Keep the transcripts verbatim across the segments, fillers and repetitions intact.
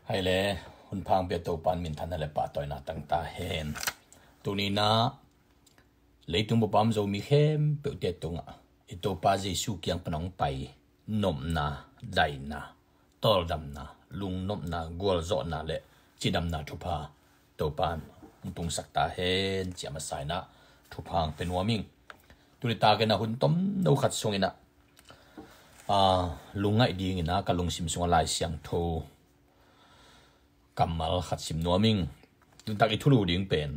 Ai le, hun phang pia Topa in minthanna le pahtawina tang ta hen. Tuni-in ah leitung bup a om Zomi khempeuhte tungah i Topa Jesu kiang pan hong pai nopna, daihna, tawldamna, lungnopna, gualzawhna le cidamna thupha Topa in hong tungsak ta hen ci-a masa-in ah thupha hong pia nuam ing. Tuni takin ah hun tomno khat sungin ah, aa, lungngaih dingin ah ka lungsim sungah Lai Siangtho kammal khat sim nuam ing. Tuni tak i thulu ding pen,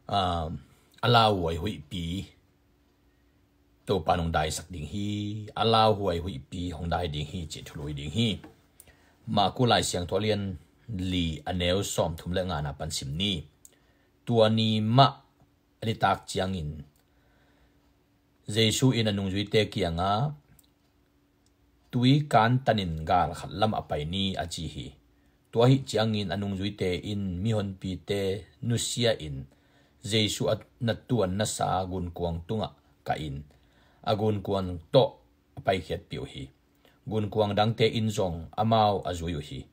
aa, a lauhuai huihpi Topa in hong daisak ding hi. A lauhuai huihpi hong dai ding hi cih thulu hi ding hi. Marku Lai Siangtho a lian li, a neu sawmthum le ngana pan sim ni. Tua ni mah a nitak ciangin Jesu in a nungzuite kiangah, "Tui kantanin gal khat lamah pai ni," a ci hi. Tua ahih ciangin a nungzuite in mihonpite nusia-in Jesu a na tuan nasa gunkuang tungah kahin, a gunkuang tawh a paikhiatpih uh hi. Gunkuang dangte in zong amau a zui uh hi.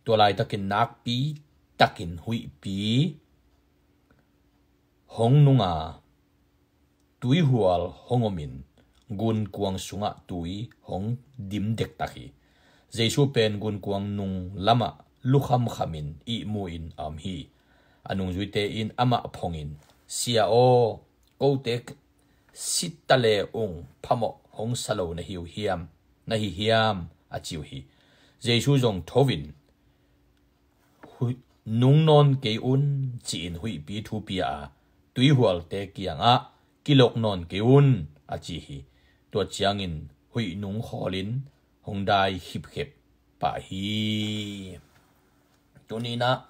Tua laitakin nakpi takin huihpi hong nung a, tuihual hong omin gunkuang sungah tui hong dim dektak hi. Jesu pen gunkuang nung lamah lukhamkhamin ihmu-in a om hi. A nungzuite in amah phongin, "Sia aw, kote si ta le ung phamawh hong sa lo na hi uh hiam, na hi hiam?" a ci uh hi. Jesu zong tho-in, "Hui-, nung nawn kei un," ci-in huihpi thu pia a, tuihualte kiangah, "Kilok nawn kei un," a ci hi. Tua ciangin huih nung khawlin hong dai khipkhep pah hi. Tuni-in ah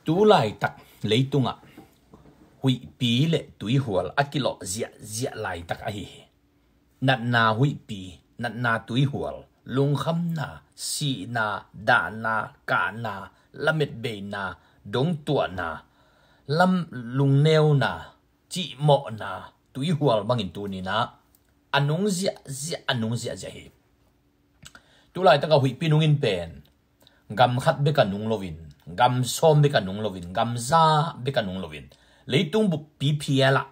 tu laitak leitungah huihpi le tuihual a kilawh ziahziah laitak ahi hi. Natna huihpi, natna tuihual, lungkhamna, sihna, dahna, kahna, lametbeina, dongtuahna, lam lungneuna, cihmawhna, tuihual bangin tuni-in ah a nung ziahziah, a nung ziahziah hi. Tu laitak a huihpi nungin pen gam khat bek a nung loin, gam sawm bek a nung loin, gam za bek a nung loin, leitung buppi phial ah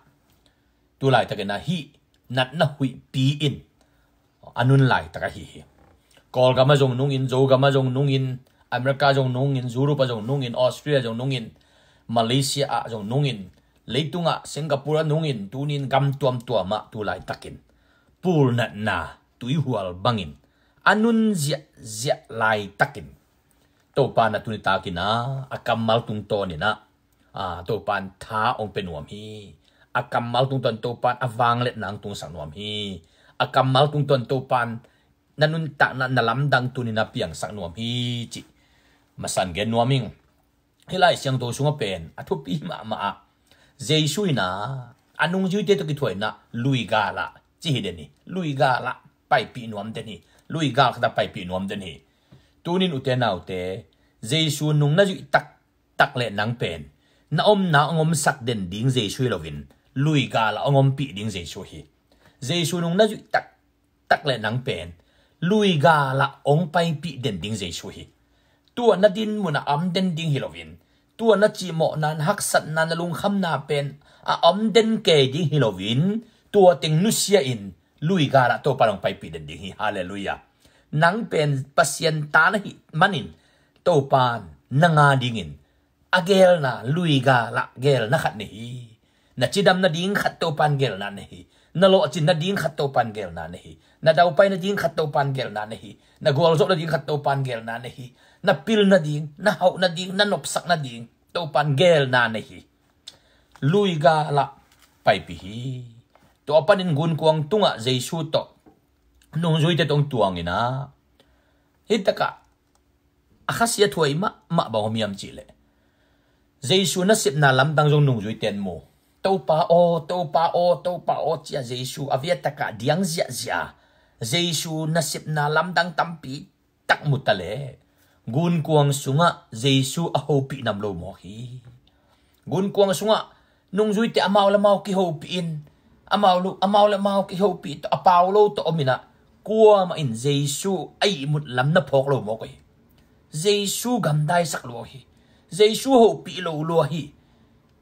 tu laitakin ah hih natna huihpi in a nun laitak ahi hi. Kawlgam ah zong nungin, Zogam ah zong nungin, America zong nungin, Europe ah zong nungin, Australia zong nungin, Malaysia ah zong nungin, leitungah Singapore ah nungin, tuni-in gam tuamtuam ah tu laitakin pulnatna tuihual bangin a nun ziahziah laitakin Topa in ah tuni takin ah a kammal tungtawnin ah, aa, Topa in tha hong pia nuam hi. A kammal tungtawn Topa in a vangliatna hong tungsak nuam hi. A kammal tungtawn Topa in na nuntakna, na lamdang tuni-in ah piangsak nuam hi cih masa-in gen nuam ing. Hih Lai Siangtho sungah pen a thupi mahmah ah, Jesu in ah a nungzuite tawh kithuah in ah luigal ah ci hi den hi. Luigal ah paipih nuam den hi. Luigal khat ah paipih nuam den hi. Tuni-in ute naute, Jesu nung na zuih taktak leh nang pen na omna hong omsak den ding Jesu hi loin, luigal ah hong ompih ding Jesu hi. Jesu nung na zuih taktak leh nang pen luigal ah hong paipih den ding Jesu hi. Tua na din munah a om den ding hi loin, tua na cihmawhna, na haksatna, na lungkhamna pen a om den kei ding hi loin, tua teng nusia-in luigal ah Topa in hong paipih den ding hi. Halleluiah. Nang pen Pasian ta na hih manin Topa in nang a dingin a geelna, luigal ah geelna khat nei hi. Na cidam nading khat Topa in geelna nei hi. Na lawhcin nading khat Topa in geelna nei hi. Na daupai nading khat Topa in geelna nei hi. Na gualzawh nading khat Topa in geelna nei hi. Na pil nading, na hauh nading, na nopsak nading Topa in geelna nei hi. Luigal ah paipih hi. Tua panin gunkuang tungah Jesu tawh nungzuite tawh hong tuangin ah, hih takah a khasia thuai mahmah bang om hiam cih leh, Jesu nasepna lamdang zong nungzuite in mu. "Topa aw, Topa aw, Topa aw," ci-a Jesu a viatakah diang ziahziah a, Jesu nasepna lamdang tampi tak mu ta leh, gunkuang sungah Jesu a hopih nam lo mawk hi. Gunkuang sungah nungzuite amau le amau kihopih in, amau lo, amau le amau kihopih tawh, a pau lo tawh om in ah, Kuamah in Jesu a ihmut lam na phawk lo mawk uh hi. Jesu gamdaisak lua uh hi. Jesu hopih lo lua hi.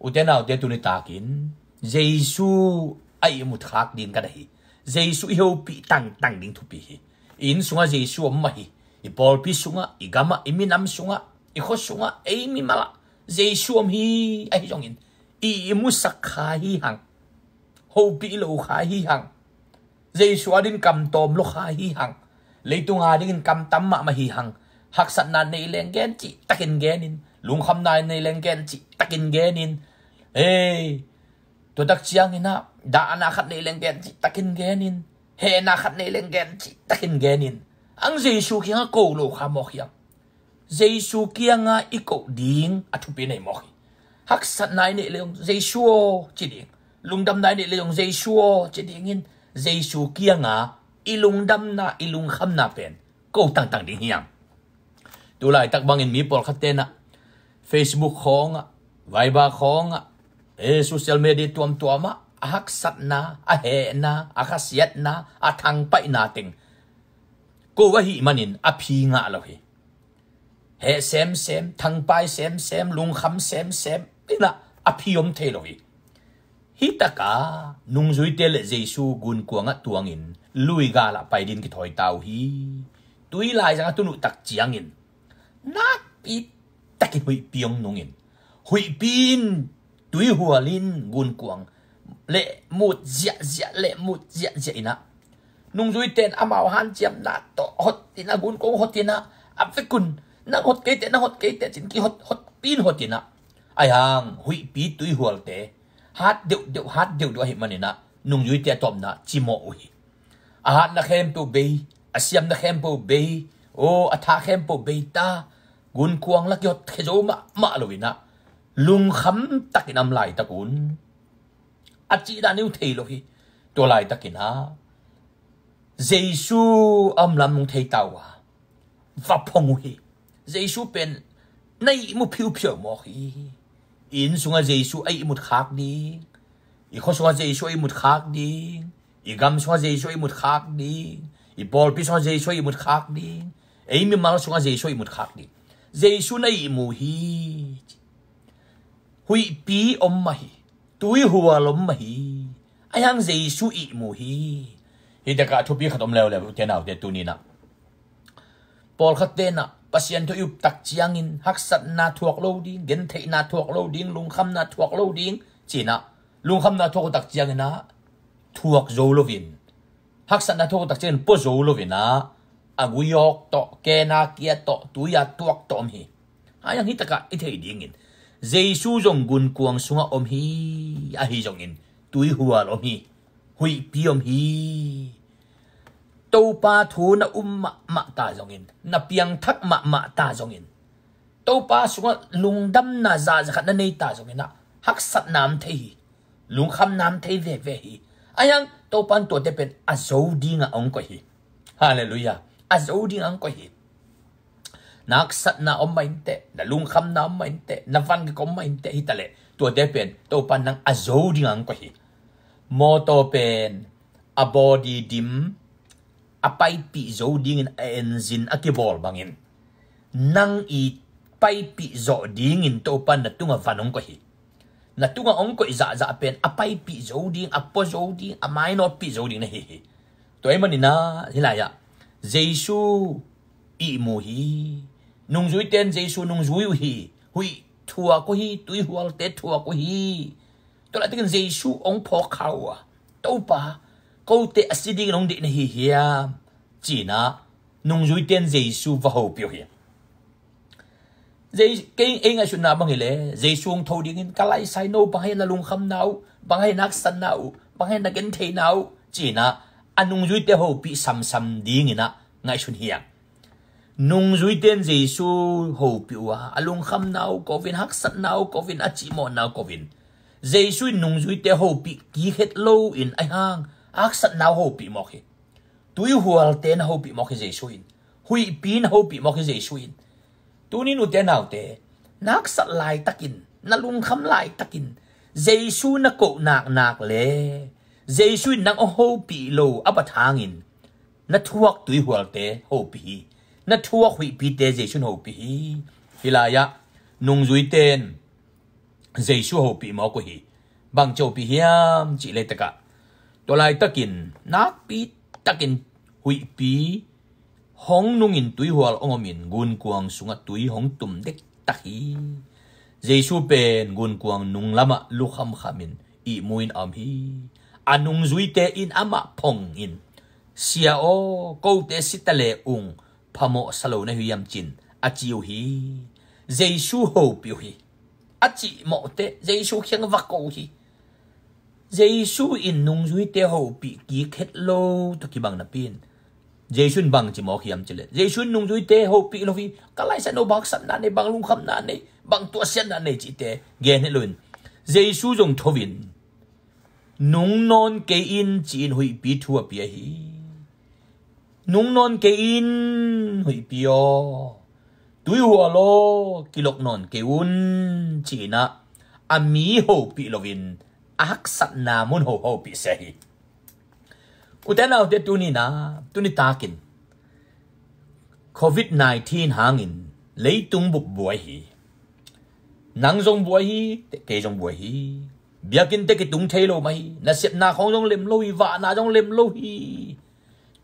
Ute naute, tuni takin Jesu a ihmut khak ding ka deih hi. Jesu i hopih tangtang ding thupi hi. I inn sungah Jesu om mah hi. I pawlpi sungah, i gamah, i minam sungah, i khua sungah, ei mimalah Jesu om hi. Ahi zongin i ihmusak kha hi hang. Hopih lo kha hi hang. Jesu adingin kam tawm lo kha hi hang. Leitung adingin kam tam mahmah hi hang. Haksatna nei leng gen cih takin genin, lungkhamna nei leng gen cih takin genin, hei, tua tak ciangin ah dahna khat nei leng gen cih takin genin, hehna khat nei leng gen cih takin genin, ang Jesu kiangah ko lo kha mawk hi hang. Jesu kiangah i koh ding a thupi nei mawk hi. Haksatna i neih leh zong Jesu aw ci ding. Lungdamna i neih leh zong Jesu aw ci dingin, Jesu kiangah i lungdamna, i lungkhamna pen ko tangtang ding hi hang. Tu laitak bangin mi pawlkhat tenah Facebook khawngah, Viber khawngah, eh, social media tuamtuamah a haksatna, a hehna, a khasiatna, a thangpaihna teng ko ahih manin a phi ngah lo hi. Heh semsem, thangpai semsem, lungkham semsem inah a phi om thei lo hi. Hi takah nungzuite le Jesu gunkuangah tuangin lui galah pai din kithawi ta uh hi. Tui laizang a tun uh tak ciangin nakpi takin huihpi hong nungin, huihpi in tuihual in gunkuang lehmut ziahziah, lehmut ziahziah inah, nungzuite in amau hanciamna tawh hot inah, gunkuang hot inah, a vekun, nang hot keite, nang hot keite cin kihot, hotpi in hot inah, ahi hang huihpi tuihualte hat deuhdeuh, hat deuhdeuh ahih maninah nungzuite a tawpna cimawh uh hi. A hatna khempeuh bei, a siamna khempeuh bei, aw, a tha khempeuh bei ta, gunkuang la kihot khia zo mahmah lo inah, lungkham takin a om laitak un a cihna nei uh thei lo hi. Tua laitakin ah Jesu a om lam nung thei ta uh a, va phong uh hi. Jesu pen na ihmu phiuphiau mawk hi. I inn sungah Jesu a ihmut khak ding, i khua sungah Jesu a ihmut khak ding, i gam sungah Jesu a ihmut khak ding, i pawlpi sungah Jesu a ihmut khak ding, ei mimal sungah Jesu a ihmut khak ding. Jesu na ihmu hi. Huihpi om mah hi. Tuihual om mah hi. Ahi hang Jesu ihmu hi. Hi takah thupi khat om leuleu, ute naute, tuninah pawlkhat tenah Pasian thu i up tak ciangin haksatna thuak lo ding, gentheihna thuak lo ding, lungkhamna thuak lo ding cinah, lungkhamna thuak uh tak cianginah thuak zo loin, haksatna thuak uh tak ciangin pua zo loinah a gui awk tawh, kena kia tawh, tui a tuak tawh om hi. Ahi hang hi takah i thei dingin Jesu zong gunkuang sungah om hi. Ahi zongin tuihual om hi. Huihpi om hi. Topa thu na um mahmah ta zongin, na piangthak mahmah ta zongin, Topa sungah lungdamna zahzah khat na nei ta zonginah haksatna om thei hi. Lungkhamna om thei veve hi. Ahi hang Topa in tuate pen a zo dingah hong koih hi. Halleluiah. A zo dingah hong koih hi. Na haksatna om mah inteh, na lungkhamna om mah inteh, na vangik om mah inteh, hi taleh tuate pen Topa in nang a zo dingah hong koih hi. Mawtaw pen a body dim, a paipih zo dingin a engine a kibawl bangin, nang i paipih zawh dingin Topa in na tungah van hong koih hi. Na tungah hong koih zahzah pen a paipih zo ding, a pua zo ding, a mainawtpih zo ding na hi hi. Tua ahih maninah hih lai-ah Jesu ihmu hi. Nungzuite in Jesu nungzui uh hi. Huih thuak uh hi. Tuihualte thuak uh hi. Tua laitakin Jesu hong phawk kha uh a, Topa, kote a si dingin hong deih na hi hiam, cinah nungzuite in Jesu va hopih uh hi. Kei ei ngaihsutna bang hileh Jesu hong tho dingin ka laisai no, bang hei na lungkhamna uh, bang hei na haksatna uh, bang hei na gentheihna uh, cinah a nungzuite hopih samsam dinginah ngaihsun hi hang. Nungzuite in Jesu hopih uh a, a lungkhamna uh ko-in, haksatna uh ko-in, a cimawhna uh ko-in, Jesu in nungzuite hopih kik het loin ahi hang a haksatna uh hopih mawk hi. Tuihualte na hopih mawk hi Jesu in. Huihpi na hopih mawk hi Jesu in. Tuni nute naute, na haksat laitakin, na lungkham laitakin Jesu na koh naknak le Jesu in nang hong hopih lo a bat hangin Na thuak tuihualte hopih hi. Na thuak huihpite Jesu in hopih hi. Hih lai-ah nungzuite in Jesu hopih mawk uh hi. Bang ci hopih hiam cih leh, tua laitakin nakpi takin huihpi hong nungin tuihual hong omin gunkuang sungah tui hong tum dektak hi. Jesu pen gunkuang nung lamah lukhamkhamin ihmu in a om hi. A nungzuite in amah phongin, "Sia aw, kote si ta le ung, phamawh sa lo na hi uh hiam?" ci-in a ci uh hi. Jesu hopih uh hi. A cihmawhte Jesu kiang va ko uh hi. Jesu in nungzuite hopih kik het lo tawh kibang napi-in, Jesu in bang ci mawk hiam cih leh, Jesu in nungzuite hopih lo hi. "Ka laisat no, bang haksatna nei, bang lungkhamna nei, bang tuahsiatna nei," cihte gen het loin, Jesu zong tho in, "Nung nawn kei in," ci-in huihpi thu a pia hi. "Nung nawn kei in, huihpi aw, tuihual aw, kilok nawn kei un," ci-in ah a mi hopih loin a haksatna mun ho hopih sia hi. Ute naute, tuni-in ah, tuni takin covid nineteen hangin leitung bup buai hi. Nang zong buai hi, kei zong buai hi. Biakinn te kitung thei lo mah hi. Nasepna khawng zong lem lo hi, vahna zong lem lo hi.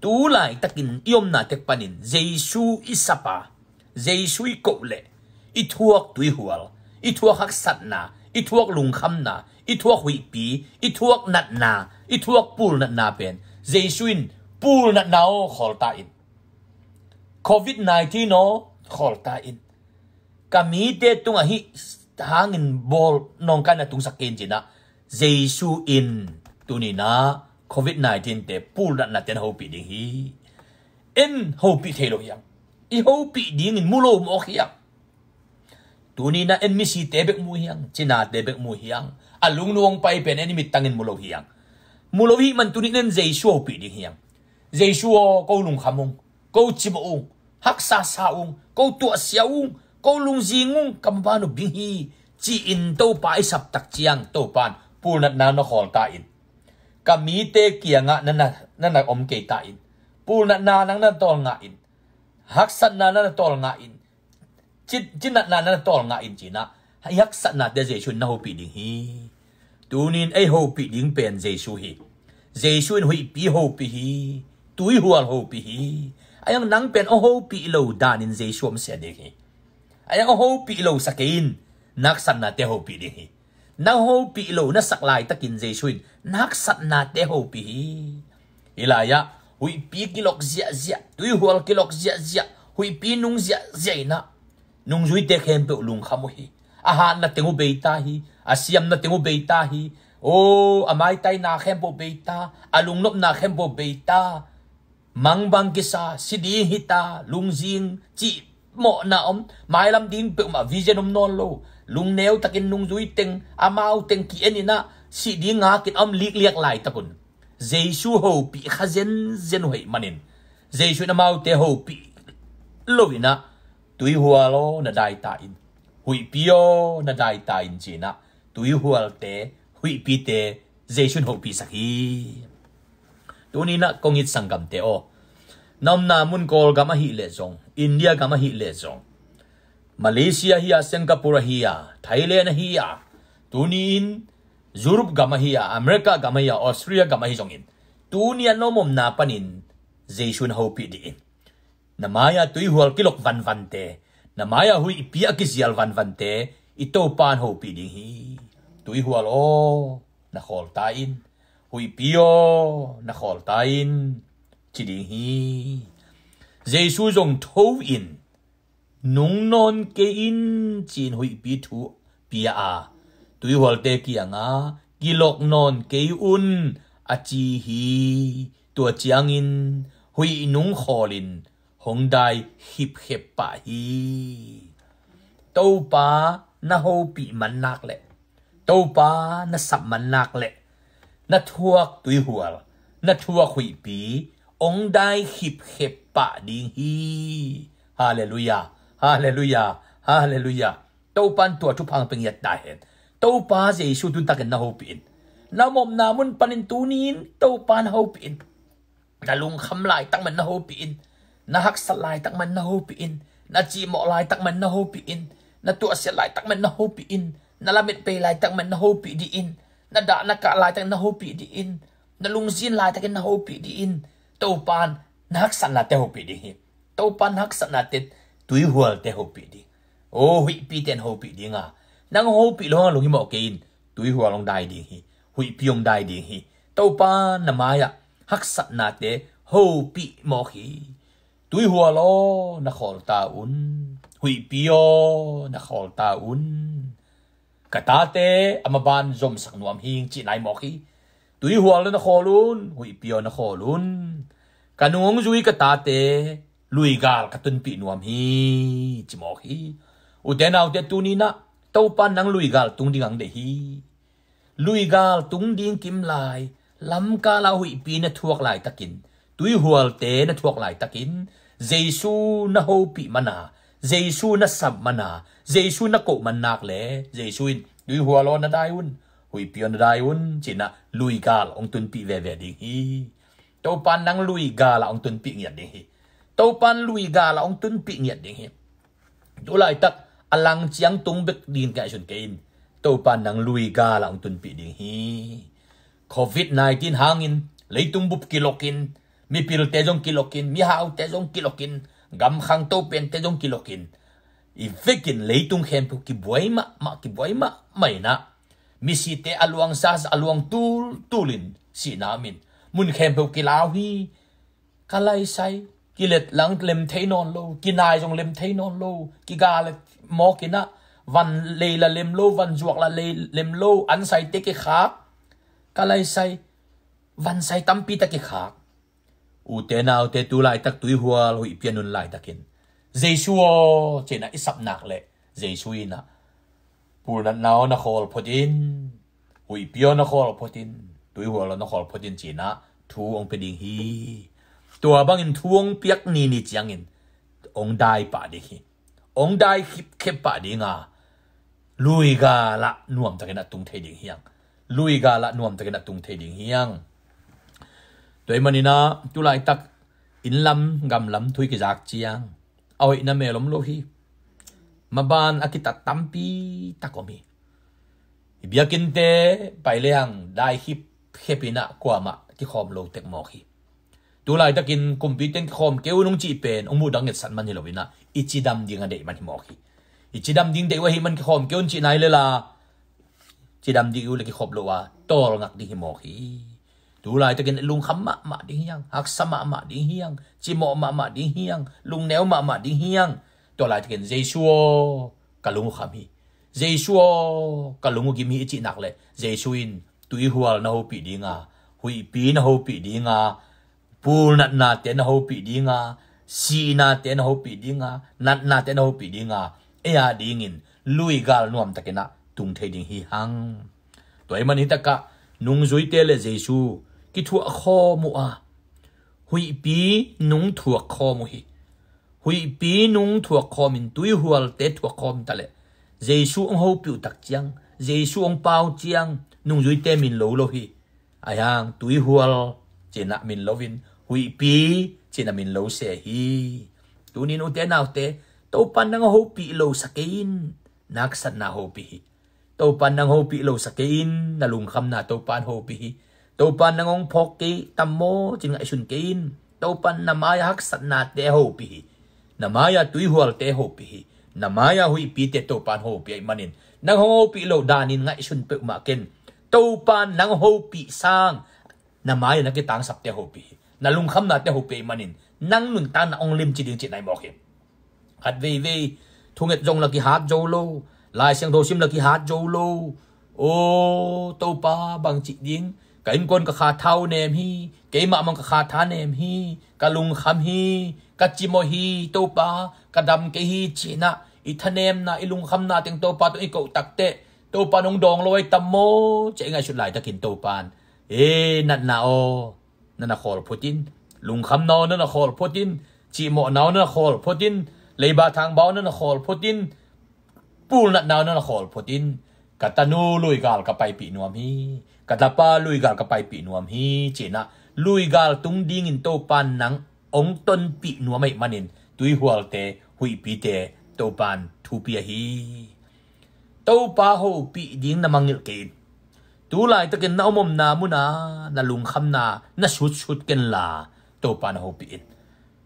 Tu laitakin i omna tek panin Jesu i sap a, Jesu i koh leh i thuak tuihual, i thuak haksatna, i thuak lungkhamna, i thuak huihpi, i thuak natna, i thuak pulnatna pen Jesu in, "Pulnatna aw, khawl ta in. Covid nineteen aw, khawl ta in. Ka mite tungah hih hangin bawl nawngkaina tungsak kei in," ci-in ah Jesu in tuni-in ah covid nineteen te pulnatna ten hopih ding hi. En hopih thei lo hi hang. I hopih dingin mu lo mawk hi hang. Tuni-in ah en misite bek mu hi hang, cinate bek mu hi hang. A lungnu hong pai pen en i mittangin mu lo hi hang. Mu lo hi man tuni-in en Jesu hopih ding hi hang. "Jesu aw, ko lungkham ung, ko cimawh ung, haksa sa ung, ko tuahsia ung, ko lungzing ung, ka maban uh bing hi," ci-in Topa i sap tak ciang Topa in, "Pulnatna na khawl ta in. Ka mite kiangah na na, na na om kei ta in. Pulnatna nang na tawl ngah in. Haksatna na na tawl ngah in. Ci, cinatna na na tawl ngah in," ci-in ah i haksatnate Jesu in na hopih ding hi. Tuni-in ei hopih ding pen Jesu hi. Jesu in huihpi hopih hi. Tuihual hopih hi. Ahi hang nang pen hong hopih lo danin Jesu om sia ding hi. Ahi hang hong hopih lo sa kei in, na haksatnate hopih ding hi. Na hopih lo na sak laitakin Jesu in na haksatnate hopih hi. Hih lai-ah huihpi kilok ziahziah, tuihual kilok ziahziah, huihpi nung ziahziah in ah nungzuite khempeuh lungkham uh hi. A hatna teng uh bei ta hi. A siamna teng uh bei ta hi. Aw, a maitaina khempeuh bei ta. A lungnopna khempeuh bei ta. Mangbang kisa, si ding hi ta, lungzing cih mawhna om, mailam ding peuhmah vision om nawn lo, lungneu takin nungzui teng, amau teng ki-en in ah, si ding ngakin a om likliak laitak un, Jesu hopih kha zenzen uh ahih manin, Jesu in amaute hopih lo in ah, "Tuihual aw, na dai ta in. Huihpi aw, na dai ta in," ci-in ah, tuihualte, huihpite Jesu in hopihsak hi. Tuni-in ah kong it sanggamte aw, na omna mun Kawlgam ahih leh zong, India gam ahih leh zong, Malaysia ahi a, Singapore ahi a, Thailand ahi a, tuni-in Europe gam ahi a, America gam ahi a, Australia gam ahi zongin, tuni-a na om omna panin Jesu in hopih dih in. Na mai-a tuihual kilok vanvante, na mai-a huihpi a kizial vanvante i Topa in hopih ding hi. "Tuihual aw, na khawl ta in. Huihpi aw, na khawl ta in," ci ding hi. Jesu zong tho in, "Nung nawn kei in," ci-in huihpi thu pia a, tuihualte kiangah, "Kilok nawn kei un," a ci hi. Tua ciangin huih nung khawlin hong dai khipkhep pah hi. Topa na hopih man nak leh, Topa na sap man nak leh, na thuak tuihual, na thuak huihpi hong dai khipkhep pah ding hi. Halleluiah, halleluiah, halleluiah. Topa in tua thupha hong pia ngiat ta hen. Topa Jesu tuni takin na hopih in. Na om omna mun panin tuni-in Topa na hopih in. Na lungkham laitak man na hopih in, na haksat laitak man na hopih in, na cihmawh laitak man na hopih in, na tuahsiat laitak man na hopih in, na lametpei laitak man na hopih dih in, na dah na kah laitak na hopih dih in, na lungzin laitakin na hopih dih in. Topan na haksatnate hopih ding hi. Topan na haksatnate, tuihualte hopih ding. O, huihpite na hopih ding a, nang hopih lo hang lung hi mawh kei in. Tuihual hong dai ding hi. Huihpi hong dai ding hi. Topan na mai-ah haksatnate hopih mawk hi. Tuihual aw, na khawl ta un. Huihpi aw, na khawl ta un. Ka tate a maban zomsak nuam hing, ci nai mawk hi. Tuihual aw, na khawl un. Huihpi aw, na khawl un. Ka nung hong zui ka tate luigal ka tunpih nuam hi, ci mawk hi. Ute naute, tuni-in ah Topan nang luigal tung ding hong deih hi. Luigal tung ding kim lai, lamkal ah huihpi na thuak laitakin, tuihualte na thuak laitakin, Jesu na hopih man a, Jesu na sap man a, Jesu na koh man nak leh, Jesu in, tuihual aw, na dai un, huihpi aw, na dai un, ci-in ah luigal hong tunpih veve ding hi. Topan nang luigal ah hong tunpih ngiat ding hi. Topan luigal ah hong tunpih ngiat ding hi. Tu laitak a lang ciang tung bek ding ngaihsun kei in. Topan nang luigal ah hong tunpih ding hi. Covid nineteen hangin leitung bup kilokin, mipilte zong kilokin, mihaute zong kilokin, gamkhang topente zong kilokin, i vekin leitung khempeuh kibuai mahmah, kibuai mahmah in ah, misite a luang sasa, a luang tultul in sihna om in, mun khempeuh kilau hi. Ka laisai, kilet lang lem thei nawn lo, kinai zong lem thei nawn lo, kiga le mawk in ah, van lei la lem lo, van zuak la lei lem lo, an saite kikhak. Ka laisai, van sai tampi tak kikhak. Ute naute, tu laitak tuihual huihpi a nun laitakin, Jesu aw, ci-in ah i sap nak leh, Jesu in ah, pulnatna aw, na khawl phot in. Huihpi aw, na khawl phot in. Tuihual aw, na khawl phot in, ci-in ah thu hong pia ding hi. Tua bangin thu hong piak ni ni ciangin hong dai pah ding hi. Hong dai khipkhep pah ding a, luigal ah nuamtakin ah tung thei ding hi hang. Luigal ah nuamtakin ah tung thei ding hi hang. Tua ahih manin ah tu laitak inn lam gam lam thu i kizak ciang, a hoihna mel om lo hi. Maban a kitat tampi tak om hi. I biakinnte pai lehang dai khipkhep in ah kuamah kikhawm lo tek mawk hi. Tu laitakin kumpite'n kikhawm kei un hong cih pen hong muhdang ngetsat man hi lo in ah, i cidam ding a deih man hi mawk hi. I cidam ding deih uh ahih man kikhawm kei un cih nai lel a, cidam ding uh leh kikhop lo a, tawlngak ding hi mawk hi. Tu laitakin lungkham mahmah ding hi hang, haksa mahmah ding hi hang, cimawh mahmah ding hi hang, lungneu mahmah ding hi hang. Tua laitakin Jesu aw, ka lung uh kham hi. Jesu aw, ka lung uh gim hi, i cih nak leh, Jesu in tuihual na hopih ding a, huihpi na hopih ding a, pulnatnate na hopih ding a, sihnate na hopih ding a, natnate na hopih ding a, ei a dingin luigal nuamtakin ah tung thei ding hi hang. Tua ahih man hitakah nungzuite le Jesu kithuah khawm uh a, huihpi nung thuak khawm uh hi. Huihpi nung thuak khawmin tuihualte thuak khawm ta leh, Jesu hong hopih uh tak ciang, Jesu hong pau ciang, nungzuite min lo lo hi. Ahi hang tuihual ci-in ah min loin, huihpi ci-in ah min lo se hi. Tuni-in ute naute, Topan nang hopih lo sa kei in, na haksatna hopih hi. Topan nang hopih lo sa kei in, na lungkhamna Topan hopih hi. Topan nang hong phawk kei tam maw ci-in ngaihsun kei in. Topan na mai-ah haksatnate hopih hi. Na mai-ah tuihualte hopih hi. Na mai-ah huihpite Topan hopih ahih manin, nang hong hopih loh danin ngaihsun peuhmah ken. Topan nang hopih sang, na mai-ah na kitangsapte hopih hi. Na lungkhamnate hopih ahih manin, nang nuntakna hong limci ding cih nai mawk hi. Khat veivei thunget zong la kihat zo lo, Lai Siangtho sim la kihat zo lo. O Topa, bangci ding, ka innkuan ka kha tha uh nem hi, keimah mah ka kha tha nem hi, ka lungkham hi, ka cimawh hi, Topa, ka dam kei hi ci-in ah i thanemna, i lungkhamna teng Topa tawh i koh takteh, Topa nong dawng lo ahi tam maw ci-a i ngaihsut laitakin Topan, e, natna aw, na na khawl phot in. Lungkhamna aw, na na khawl phot in. Cihmawhna aw, na na khawl phot in. Leiba thangba aw, na na khawl phot in. Pulnatna aw, na na khawl phot in. Ka tanu luigal ka paipih nuam hi. Ka tapa luigal ka paipih nuam hi ci-in ah Luigal tung dingin Topa in nang hong tonpih nuam ahih manin tuihualte, huihpite Topa in thupia hi. Topa hopih ding na mangngilh kei in. Tu laitakin na om omna muna na lungkhamna na sutsut kenla Topa na hopih in.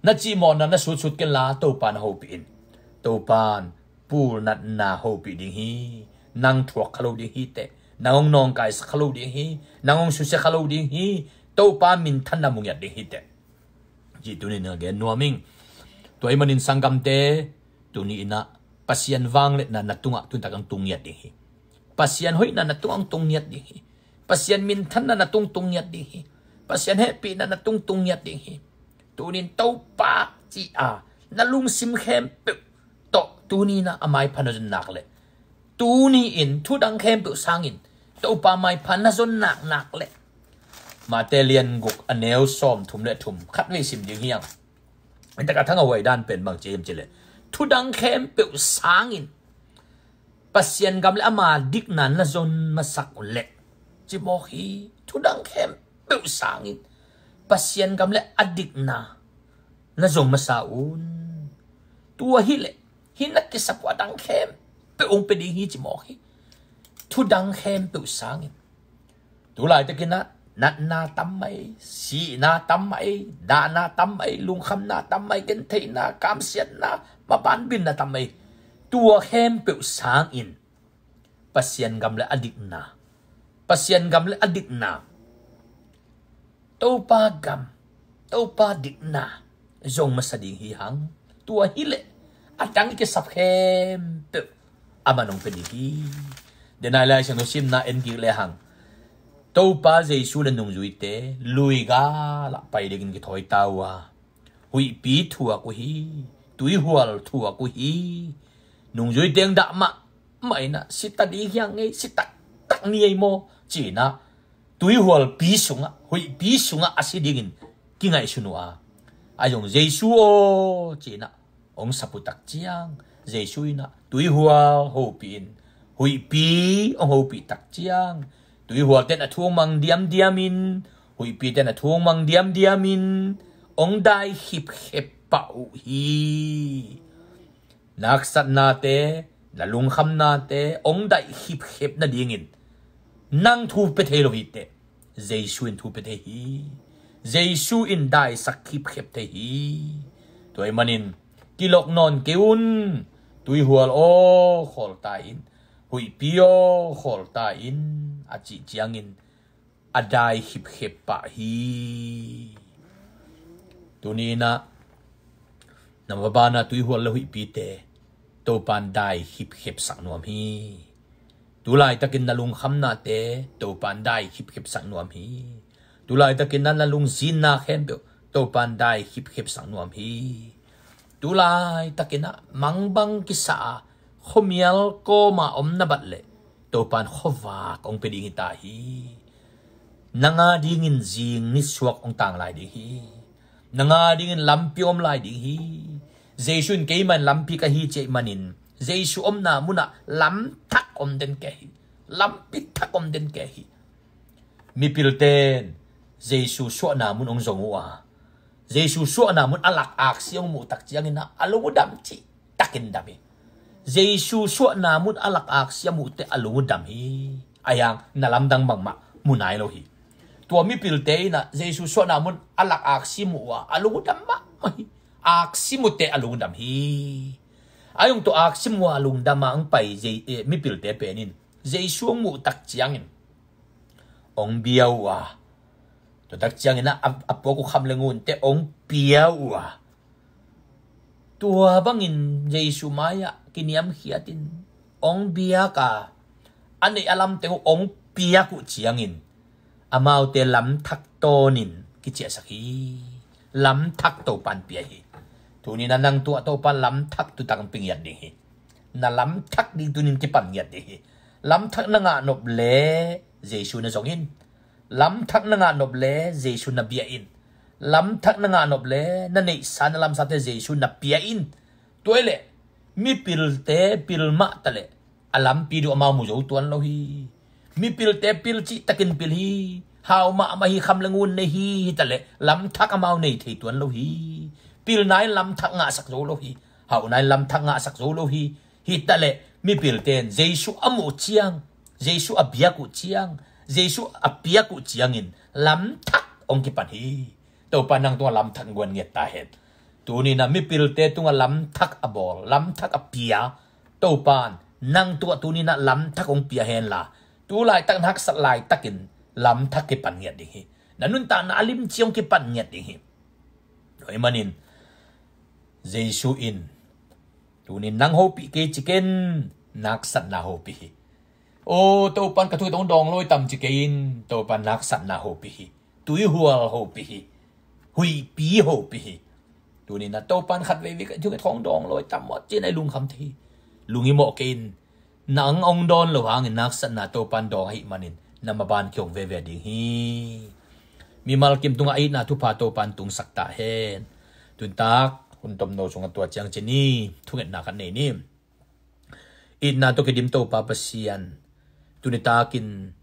Na cihmawhna na sutsut kenla Topa na hopih in. Topa in pulnatna hopih ding hi. Nang thuak kha lo ding hi teh. Nang hong nawngkaisak kha lo ding hi. Nang hong susia kha lo ding hi. Topa minthanna mu ngiat ding hi teh. Cih tuni-in na gen nuam ing. Tua ahih manin sanggamte, tuni-in ah Pasian vangliatna na tungah tuni tak hong tung ngiat ding hi. Pasian hoihna na tungah hong tung ngiat ding hi. Pasian minthanna na tungah tung ngiat ding hi. Pasian hehpihna na tungah tung ngiat ding hi. Tuni-in Topa ci-a na lungsim khempeuh tawh tuni-in ah a maipha na zon nak leh, tuni-in thudang khempeuh sangin Topa maipha na zon nak nak leh, Mate lian guk a neu sawmthum le thum khatvei sim ding hi hang. Hi tak a thang a huai dan pen bang ci hiam cih leh, thudang khempeuh sangin Pasian gam le ama dikna na zon masak un leh, ci mawk hi. Thudang khempeuh sangin Pasian gam le a dikna na zon masa un. Tua hi leh, hih na kisap uh a dang khempeuh hong pia ding hi, ci mawk hi. Thudang khempeuh sangin. Tu laitakin ah natna tam mah ei, sihna tam mah ei, dahna tam mah ei, lungkhamna tam mah ei, gentheihna, kamsiatna, mabanbinna tam mah ei. Tua khempeuh sangin Pasian gam le a dikna, Pasian gam le a dikna, Topa gam, Topa dikna zong masa ding hi hang. Tua hi leh a dang i kisap khempeuh a man hong pia ding hi. Denai Lai Siangtho simna en kik le hang, Topa Jesu le nungzuite luigal ah pai dingin kithawi ta uh a, huihpi thuak uh hi, tuihual thuak uh hi. Nungzuite hong dah mahmah in ah, si ta ding hi hang ei, si taktak ni ei maw, ci-in ah tuihualpi sungah, huihpi sungah a si dingin kingaihsun uh a, ahi zong Jesu aw, ci-in ah hong sap uh tak ciang, Jesu in ah tuihual hopih in, huihpi hong hopih tak ciang, tuihualte'n a thu hong mang diamdiam in, huihpite'n a thu hong mang diamdiam in, hong dai khipkhep pah uh hi. Na haksatnate, na lungkhamnate hong daih khipkhep nadingin nang thu pia thei lo hi teh. Jesu in thu pia thei hi. Jesu in daisak khipkhep thei hi. Tua ahih manin kilok nawn kei un. Tuihual aw, khawl ta in. Huihpi aw, khawl ta in, a cih ciangin a dai khipkhep pah hi. Tuni-in ah na maban ah tuihual le huihpite Topa'n dai khipkhep sak nuam hi. Tu laitakin na lungkhamnate Topa'n dai khipkhep sak nuam hi. Tu laitakin na, na lungzinna khempeuh Topa'n dai khipkhep sak nuam hi. Tu laitakin ah mangbang kisa a khuamial kawm a om na bat leh Topa'n khuavak hong pia ding hi ta hi. Nang a dingin zing nisuak hong tang lai ding hi. Nang a dingin lampi hong om lai ding hi. Jesu in keimah in lampi ka hi ci ahih manin Jesu omna munah lamthak om den kei hi. Lampi thak om den kei hi. Mipilte'n Jesu suahna mun hong zong uh a, Jesu suahna mun a lak aksi hong muh tak ciangin ah a lung uh dam cih takin dam hi. Jesu suahna mun a lak aksi a muh teh a lung uh dam hi. Ahi hang na lamdang bangmah mu nai lo hi. Tua mipilte in ah Jesu suahna mun a lak aksi muh uh a, a lung uh dam mahmah hi. Aksi mu teh a lung uh dam hi. Ahi zong tua aksi muh a lungdam a hong pai Je-, eh, mipilte pen in Jesu hong muh tak ciangin hong bia uh a, tua tak ciangin ah a, a puak uh kham le ngunte hong pia uh a, tua bangin Jesu mai-ah kiniamkhiatin hong biak a, a neih a lamteng uh hong piak uh ciangin amaute lamthak tawnin kiciahsak hi. Lamthak Topa'n pia hi. Tuni-in ah nang tungah Topa'n lamthak tutak hong pia ngiat ding hi. Na lamthak ding tuni-in kipan ngiat ding hi. Lamthak na ngah nop leh Jesu na zong in. Lamthak na ngah nop leh Jesu na bia in. Lamthak na ngah nop leh na neihsa na lamsate Jesu na pia in. Tua hi leh mipilte pil mah ta leh a lampi duh amau mu zo tuan lo hi. Mipilte pil cih takin pil hi. Hau mahmah hi, kham le ngun nei hi, hi taleh lamthak amau nei thei tuan lo hi. Pilna in lamthak ngahsak zo lo hi. Hauhna in lamthak ngahsak zo lo hi. Hi taleh mipilte in Jesu a muh ciang, Jesu a biak uh ciang, Jesu a piak uh ciangin lamthak hong kipan hi. Topa nang tungah lamthak guan ngiat ta hen. Tuni-in ah mipilte tungah lamthak a bawl, lamthak a pia Topa in nang tungah tuni-in ah lamthak hong pia hen la, tu laitak na haksat laitakin lamthak kipan ngiat ding hi. Na nuntakna a limci hong kipan ngiat ding hi. Tua ahih manin Jesu in tuni-in nang hopih kei ci ken, na haksatna hopih hi. Aw Topa in ka thunget hong dawng lawi tam ci kei in, Topa in na haksatna hopih hi. Tuihual hopih hi. Huihpi hopih hi. Tuni-in ah Topa in khat veivei ka thunget hong dawng lawi tam maw ci-in ah i lungkham thei hi. Lunghimawh kei in, nang hong dawn lo hangin na haksatna Topa in dawng ahih manin na maban kihong veve ding hi. Mimal kim tungah a itna thupha Topa in tungsak ta hen. Tuni tak hun tomno sungah tua ciang ci ni, thungetna khat nei ni. Itna tawh kidim Topa Pasian, tuni takin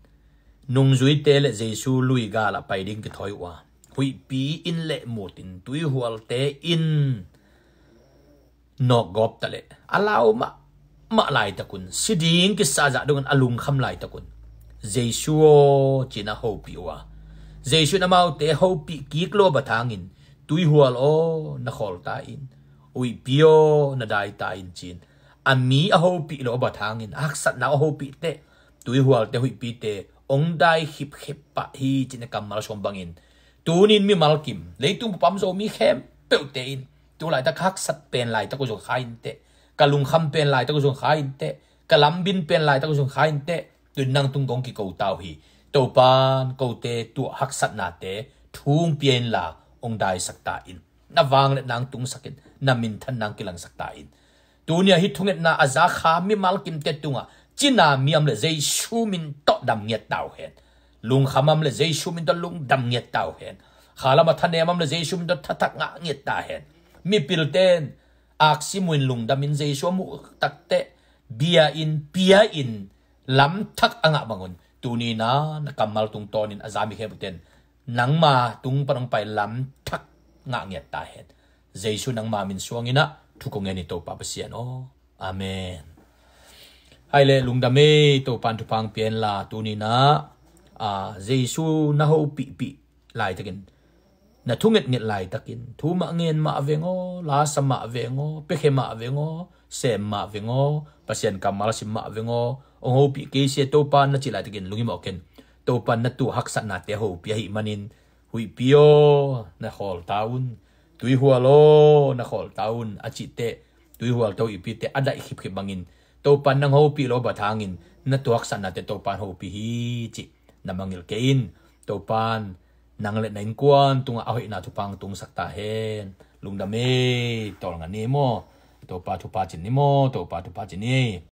nungzuite le Jesu lui gal ah pai ding kithawi uh a, huihpi in lehmut in, tuihualte in nawkgawp taleh a lau mahmah laitak un, si ding kisazah dongin a lungkham laitak un, Jesu aw ci-in a hopih uh a, Jesu in amaute hopih kik lo a bat hangin, tuihual aw na khawl ta in, huihpi aw na dai ta in ci-in a mi a hopih lo a bat hangin, a haksatna a hopih teh, tuihualte huihpite hong dai khipkhip pah hi ci-in a kammal sawm bangin, tuni-in mimal kim leitung bup a om Zomi khempeuhte in tu laitak ka haksat pen laitak uh zong kha in teh, ka lungkham pen laitak uh zong kha in teh, ka lambin pen laitak uh zong kha in teh, tuni-in nang tung kong kiko ta uh hi. Topa in kote tua haksatnate thu hong pia inla hong daisak ta in, na vangliatna hong tungsak in, na minthanna hong kilangsak ta in. Tuni-a hih thungetna a za kha mimal kimte tungah cina mi a om leh Jesu min tawh dam ngiat ta uh hen. Lungkham a om leh Jesu min tawh lungdam ngiat ta uh hen. Khalam a thanem a om leh Jesu min tawh thathak ngah ngiat ta hen. Mipilte in aksi mu-in lungdamin Jesu a muh takteh bia-in, pia-in, lamthak a ngah bangun tuni-in ah na kammal tungtawnin a za mi khempeuhte in nangma tung pan hong pai lamthak ngah ngiat ta hen. Jesu nangma min suangin ah thu kong ngen hi Topa Pasian aw. Amen. Hai le lungdam ei, Topa in thupha hong pia inla tuni-in ah, a, Jesu na hopihpih laitakin, na thungetnget laitakin, thu mah ngen mah veng aw, lasa mah veng aw, piakhia mah veng aw, sem mah veng aw, Pasian kammal sim mah veng aw, hong hopih kei sia Topa in na cih laitakin lunghimawh ken. Topa in na tua haksatnate hopih ahih manin, huihpi aw na khawl ta un, tuihual aw na khawl ta un a cihteh, tuihualte huihpite a daih khipkhip bangin, Topa in nang hopih lo a bat hangin na tua haksatnate Topa in hopih hi cih na mangngilh kei in. Topa in nang le na innkuan tungah a hoihna thupha hong tungsak ta hen. Lungdam ei, tawlnga ni maw. Topa thupha cin ni maw, Topa thupha cin ni.